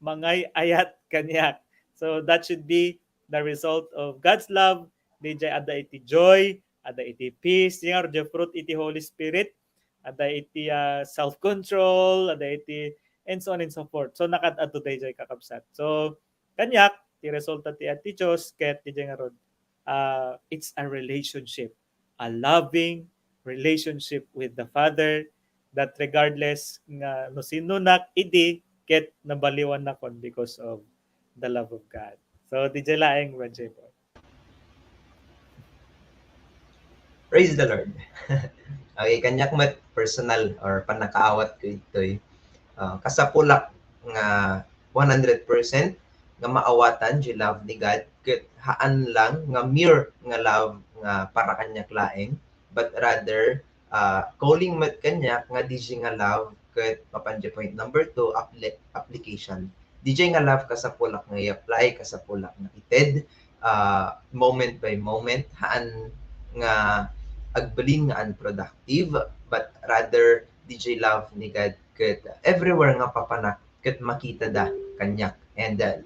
mangay-ayat kaniak. So that should be the result of God's love. Didiay adda iti joy, adda iti peace, nga fruit iti Holy Spirit, adda iti ah, self-control, adda iti and so on and so forth. So, nakaad-adto daydiay, kakabsat. So, kaniak, ti resulta ti attitudes, ket didiay ngarud, ah, it's a relationship, a loving relationship with the Father that regardless nga no sinonak idi, ket nabaliwannakon because of the love of God. So, didiay laeng, Brad Jayvon. Praise the Lord. Okay, kaniak met personal or pannakaawat ko itoy. Ah, kasapulak nga one hundred percent nga maawatan ti love ni God ket haan lang nga mere nga love nga para kaniak laeng, but rather ah, calling met kaniak nga didiay nga love ket mapan diay point number two, appli-, application. Didiay nga love kasapulak nga i-apply, kasapulak nga ited, ah, moment by moment, haan nga agbalin nga unproductive, but rather didiay love ni God ket everywhere nga papanak ket makitada kaniak. And, ah,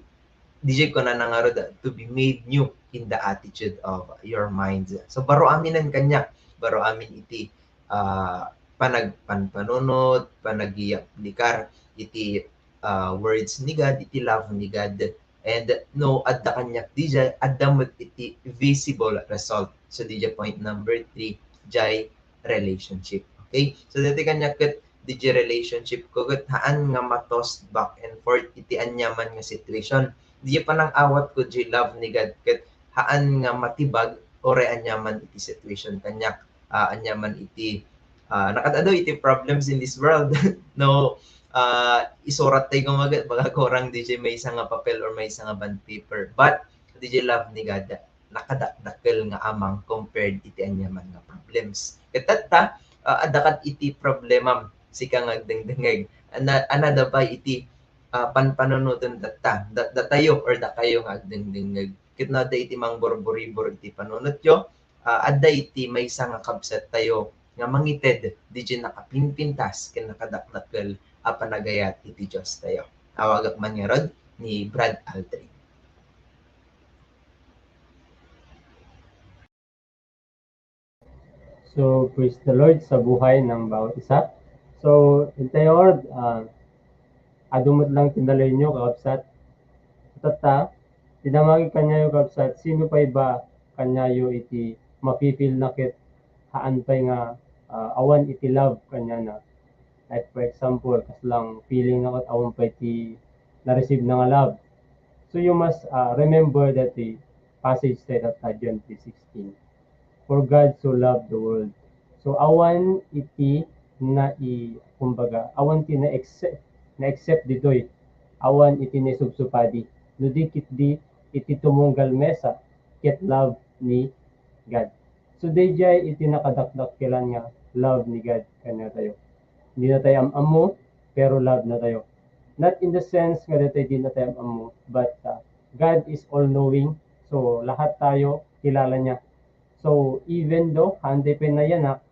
didiay kunana ngarud, ah, to be made new in the attitude of your mind. So, baro aminen kaniak, baro amin iti, ah, panagpanpanunot, panagiyaplikar iti, ah, words ni God, iti love ni God. And no adda kaniak didiay, adda met iti visible result. So, didiay point number three, diay relationship. Okay? So, dati kaniak ket didiay relationship ko ket haan nga ma-tossed back and forth iti aniaman nga situation. Didiay panang-awat ko diay love ni God ket haan nga matibag uray aniaman iti situation kaniak, ah, aniaman iti, ah, nakaad-adu iti problems in this world. No, ah, isurat tayo kumagat, baga kurang didiay maysa nga papel or maysa nga bond paper. But didiay love ni God, nakadakdakkel nga amang compared iti aniaman nga problems. Ket tatta, ah, adda kad iti problemam, sika nga agdengdengngeg. Ana-, anada pay iti, ah, panpanunoten tatta, da-, datayo or dakayo nga agdengdengngeg. Ket no adda iti mangburburibor iti panunotyo, ah, adda iti maysa nga kabsattayo nga mangited didiay nakapinpintas ken nakadakdakkel a panagayat iti Diostayo. Awagak man ngarud ni Brad Aldrin. So, praise the Lord sa buhay ng bawat isa. So, intayo, ah, adu met lang ti nalay nyo, kakabsat. Tatta, dinamagid kanyayo, kakabsat, sino pay ba kanyayo iti mapipil na ket haan pay nga, ah, awan iti love kanyana. Like, for example, kaslang feeling na ket awan pay ti na-receive na nga love. So, you must, ah, remember that the passage said at, ah, John three sixteen, "For God so loved the world." So, awan iti nai-, kumbaga, awan ti na-accept, na-accept ditoy. Awan iti naisubsupadi. No di ket di iti tumunggal mesa ket love ni God. So, daydiay iti nakadakdakkelan nga love ni God kaniatayo. Di natayo am-ammo, pero love natayo. Not in the sense nga daytoy di natayo am-ammo, but, uh, God is all-knowing. So, lahat tayo kilala niya. So, even though haan tayo pay nayanak,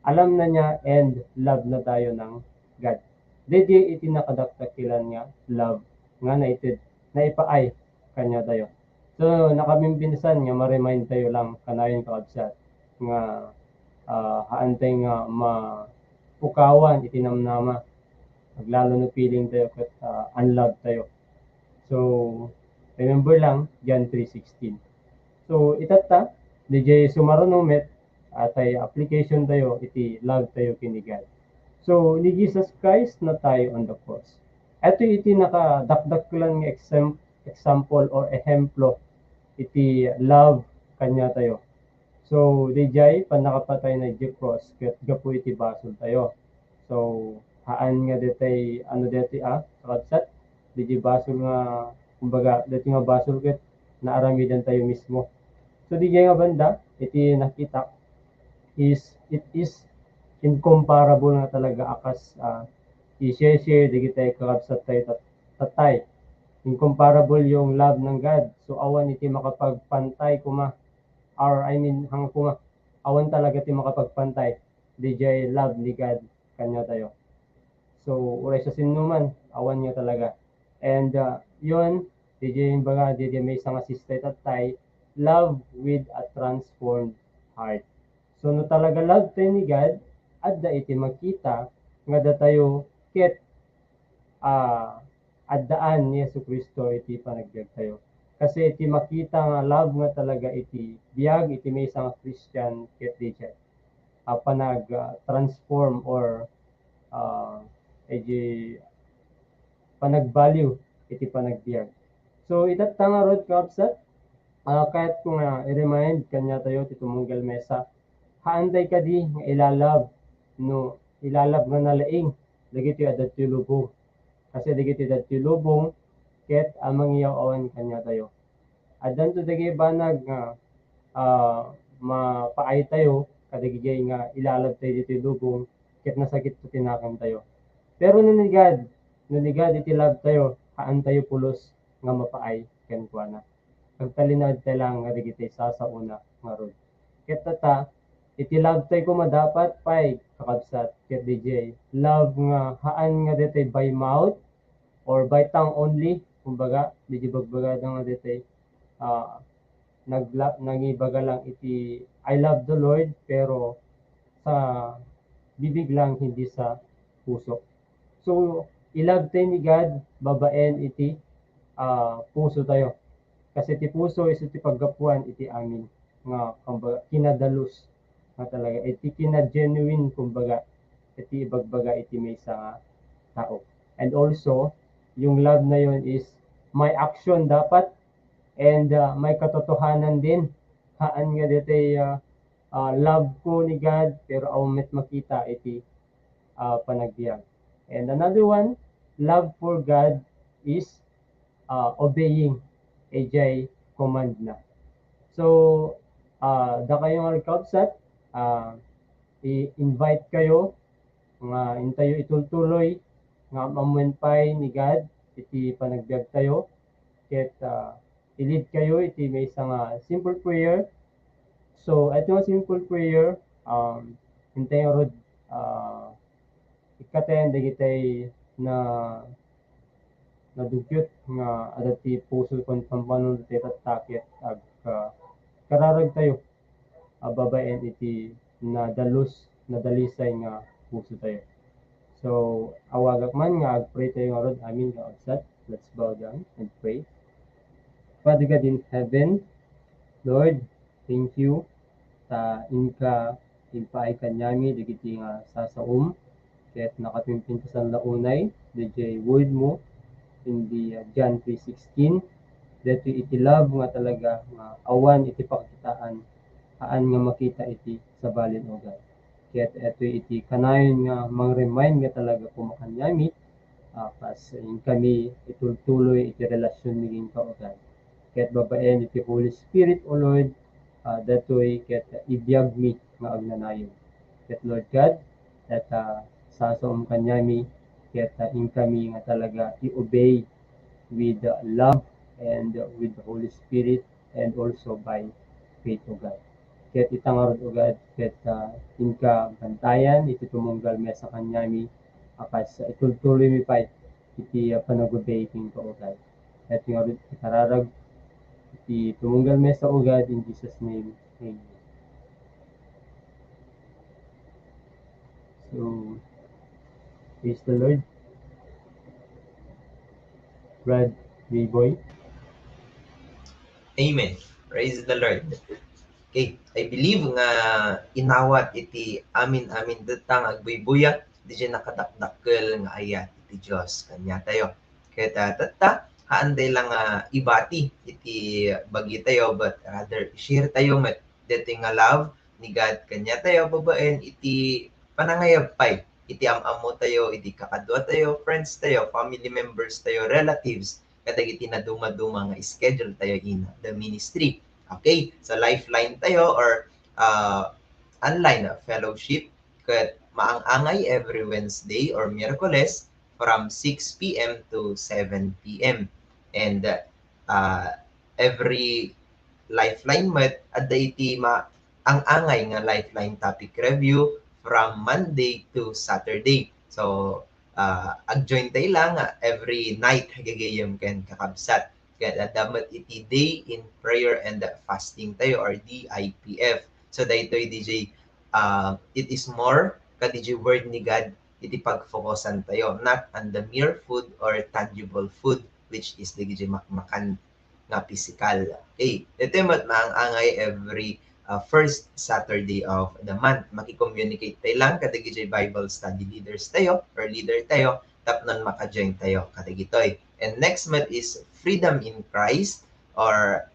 alam na niya and love na tayo ng God. Daydiay iti nakadakdakkelan nga love nga naited, naipaay kaniatayo. So, nakabimbinsan nga ma-remind tayo lang kanayon, kakabsat, nga, ah, haantay nga mapukawan iti namnama. Aglalo no feeling tayo ket, ah, unloved tayo. So, remember lang, John three sixteen. So, itatta, diay sumaruno met, atay application tayo iti love tayo ken ni God. So, ni Jesus Christ natay on the cross. Ito iti nakadakdakkelan nga exam-, example or ehemplo iti love kaniatayo. So, diay pannakapatayna iti cross ket gapu iti basol tayo. So, haan nga detay, ano detay, ah, kakabsat, diay basol nga, kumbaga, detay nga basol ket naaramidan tayo mismo. So, diay nga banda, iti nakita is, it is incomparable nga talaga a kas, ah, i-share-share dagitay kakabsat tayo tat-, tatay. Incomparable yung love ng God. So, awan iti makapagpantay kuma, or I mean, hang kuma, awan talaga ti makapagpantay diay love ni God kaniatayo. So, uray sa sinno man, awan nga talaga. And, ah, yun, diay imbaga, diay maysa nga sistay tatay, love with a transformed heart. So, no talaga love tayo ni God, adda iti makita nga datayo ket, ah, addaan ni Jesu-Cristo iti panagbiag tayo. Kasi iti makita nga love nga talaga iti biag iti maysa nga Christian ket diay, ah, panag, ah, transform or, ah, iti panag-value iti panagbiag. So, itatta ngarud, kakabsat, ah, kayatko nga i-remind kaniatayo ti tumunggal mesa. Haantay kadi nga ilalove, no, ilalove nga nalaing dagiti adda ti lubong. Kasi dagiti adda ti lubong, ket a mangiyaw-awan kaniatayo. Addanto dagiti banag nga, ah, mapaay tayo kadagiti nga ilalove tayo ditoy lubong, ket nasakit ti nakantayo. Pero no ni God, no ni God iti love tayo, haan tayo pulos nga mapaay kenkuana. Agtalinaed tayo lang nga dagiti sasaona ngarud. Ket ita, iti love tayo kuma dapat pay, kakabsat, ket diay love nga haan nga detay by mouth or by tongue only, kumbaga, diay bagbagada nga detay, ah, nagla-, nangibaga lang iti, "I love the Lord," pero sa bibig lang, hindi sa puso. So, i-love tayo ni God babaen iti, ah, puso tayo. Kasi ti puso isu ti paggapuan iti amin nga, kumbaga, kinadalus nga talaga, iti kina-genuine, kumbaga, iti ibagbaga iti maysa nga tao. And also, yung love na yun is may action dapat, and, ah, may katotohanan din. Haan nga detay, ah, ah, love ko ni God, pero awan met makita iti, ah, panagbiag. And another one, love for God is, ah, obeying ijay command na. So, ah, dakayo nga kakabsat, ah, i-invite kayo nga intayo itultuloy nga ammoen pay ni God iti panagbiag tayo, ket, ah, i-lead kayo iti maysa nga simple prayer. So, ito nga simple prayer, um, intayo rod, ah, ikkaten dagitay na nadugyot nga adda ti puso ken pampanon ti tatta ket ag-, ah, kararag tayo a babaen iti nadalus, nadalisay nga puso tayo. So, awagak man nga ag-pray tayo ngarud amin nga kakabsat. Let's bow down and pray. Father God in heaven, Lord, thank you ta inka impaay kaniami dagiti nga sasaom, ket nakapimpintasan la unay daydiay word mo, ken di, ah, John three sixteen, daytoy iti love nga talaga nga awan iti pakakitaan, haan nga makita iti sabalin, O God. Ket daytoy iti kanayon nga mang-remind nga talaga kuma kaniami, ah, kas inkami itultuloy iti relasionmi kenka, O God. Ket babaen iti Holy Spirit, O Lord, ah, daytoy ket ibiagmi nga agnanayon. Ket Lord God, ket, ah, sasaom kaniami, ket, ah, inkami nga talaga i-obey with, ah, love and, ah, with the Holy Spirit and also by faith, O God. Ket ita ngarud, O God, ket, ah, inka bantayan iti tumunggal mesa kaniami, a kas itultuloymi pay iti, ah, panag-obey kenka, O God. Ket ngarud, ikararag, ti tumunggal mesa, O God, in Jesus' name. Amen. So, praise the Lord. Brad Rayboy. Amen. Praise the Lord. Okay, I believe nga inawat iti amin-amin detta nga agbuybuya, diay nakadakdakkel nga ayat iti Dios kaniatayo. Ket, ah, tatta, haan tayo lang nga ibati iti bagitayo, but rather i-share tayo met daytoy nga love ni God kaniatayo babaen iti panangayab pay iti am-ammotayo, iti kakaduatayo, friends tayo, family members tayo, relatives, kadagiti nadumaduma nga schedule tayo in the ministry. Okay, so lifeline tayo or, ah, online fellowship ket maang-angay every Wednesday or Miyerkules from six p.m. to seven p.m. And, uh, every lifeline met, adda iti maang-angay nga lifeline topic review from Monday to Saturday. So, uh, ag-join tayo lang, uh, every night, gagayyem ken kakabsat. Ket adda met iti day in prayer and fasting tayo or D I P F. So, daytoy diay, uh, it is more kadiay word ni God iti pagfokusan tayo, not on the mere food or tangible food, which is dagiti makmakan nga pisikal. Okay. Iti met maang-angay every, uh, first Saturday of the month. Makicommunicate tayo lang kadagiti Bible study leaders tayo or leader tayo tapno maka-join tayo kadagitoy. And next month is Freedom in Christ or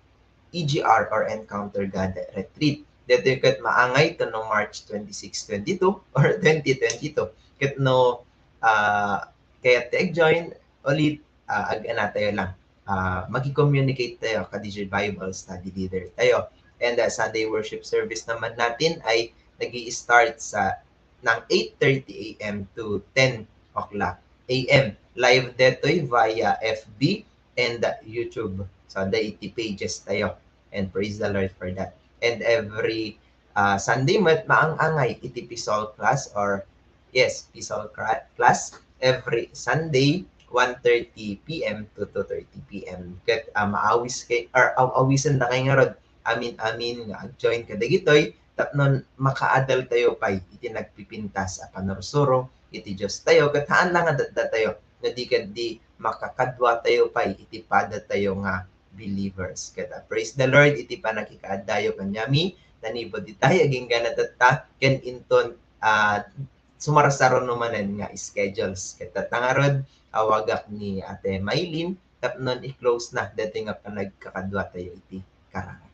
E G R or Encounter God Retreat. Daytoy ket maangay tapno March twenty-six, twenty-two or twenty twenty-two. Ket no, ah, kayat ti ag-join ulit, ah, ag-anatayo lang. Ah, makicommunicate tayo kadiay Bible study leader tayo. And, ah, Sunday worship service naman natin ay nag-i-start sa ng eight thirty a.m. to ten o'clock a.m. Live daytoy via F B and, uh, YouTube. So, adda iti pages tayo. And praise the Lord for that. And every, uh, Sunday met maang-angay iti P S O L class or, yes, P S O L cra-, class every Sunday, one thirty p.m. to two thirty p.m. Ket, uh, maawis kay, or aw-, awisenda kay ngarud amin-amin nga ag-join kadagitoy tapno makaadal tayo pay iti nagpipintas a panursuro iti Dios tayo, ket haan lang nga datda tayo, no di ket di makakadua tayo pay iti pada tayo nga believers. Ket, ah, praise the Lord iti pannakikaaddayo kaniami, nanipud itay agingga natatta, ken inton, ah, sumarsaruno manen nga schedules. Ket tatta ngarud, awagak ni Ate Mylene, tapno i-close na daytoy nga panagkakadua tayo iti kararag.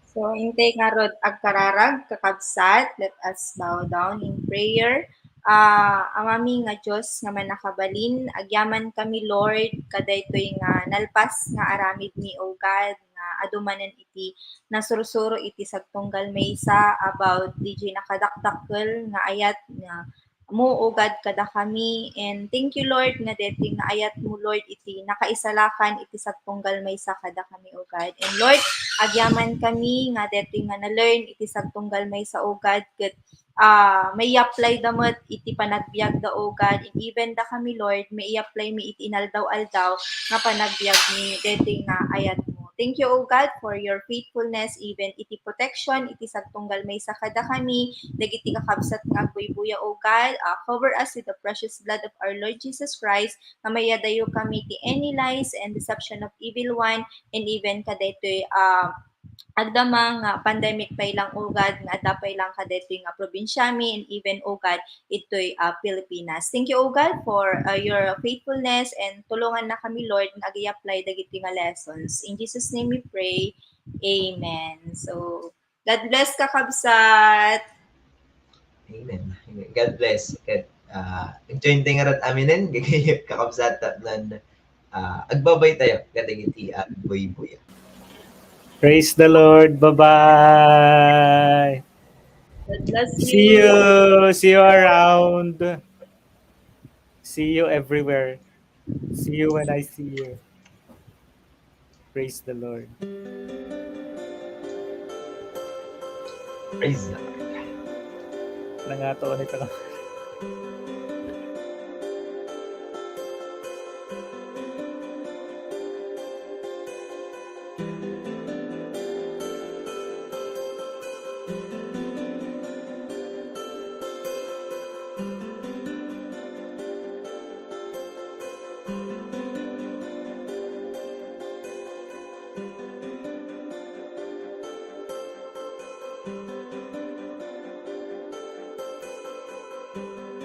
So, intay ngarud agkararag, kakabsat, let us bow down in prayer. Ah, Amami nga Dios nga mannakabalin, agyaman kami, Lord, kadaytoy nga nalpas nga aramidmi, O God, nga adu manen iti nasursuro iti sagtunggal maysa about diay nakadakdakkel nga ayat nga mo, O God, kadakami. And thank you, Lord, nga daytoy nga ayatmo, Lord, iti nakaisalakan iti sagtunggal maysa kadakami, O God. And Lord, agyaman kami nga daytoy nga na-learn iti sagtunggal maysa, O God, ket, ah, mai-apply da met iti panagbiagda, O God, and even dakami, Lord, mai-apply mi iti inaldaw-aldaw nga panagbiagmi daytoy nga ayatmo. Thank you, O God, for your faithfulness, even iti protection iti sagtunggal maysa kadakami, dagiti kakabsat nga agbuybuya, O God. Ah, cover us with the precious blood of our Lord Jesus Christ, nga mayadayo kami ti any lies and deception of evil one, and even kadaytoy, ah, agdama nga pandemic pay lang, O God, nga adda pay lang kadaytoy nga probinsiami, and even, O God, itoy, ah, Pilipinas. Thank you, O God, for, ah, your faithfulness, and tulongannakami, Lord, nga ag-apply dagiti nga lessons. In Jesus' name we pray. Amen. So, God bless, kakabsat. Amen. Amen. God bless. Ket, ah, ag-join tayo ngarud aminen, kakabsat, tapno, ah, agbabay tayo kadagiti agbuybuya. Praise the Lord. Bye-bye. God bless you. See you. See you around. See you everywhere. See you when I see you. Praise the Lord. Praise the Lord. Nangato ulit ako.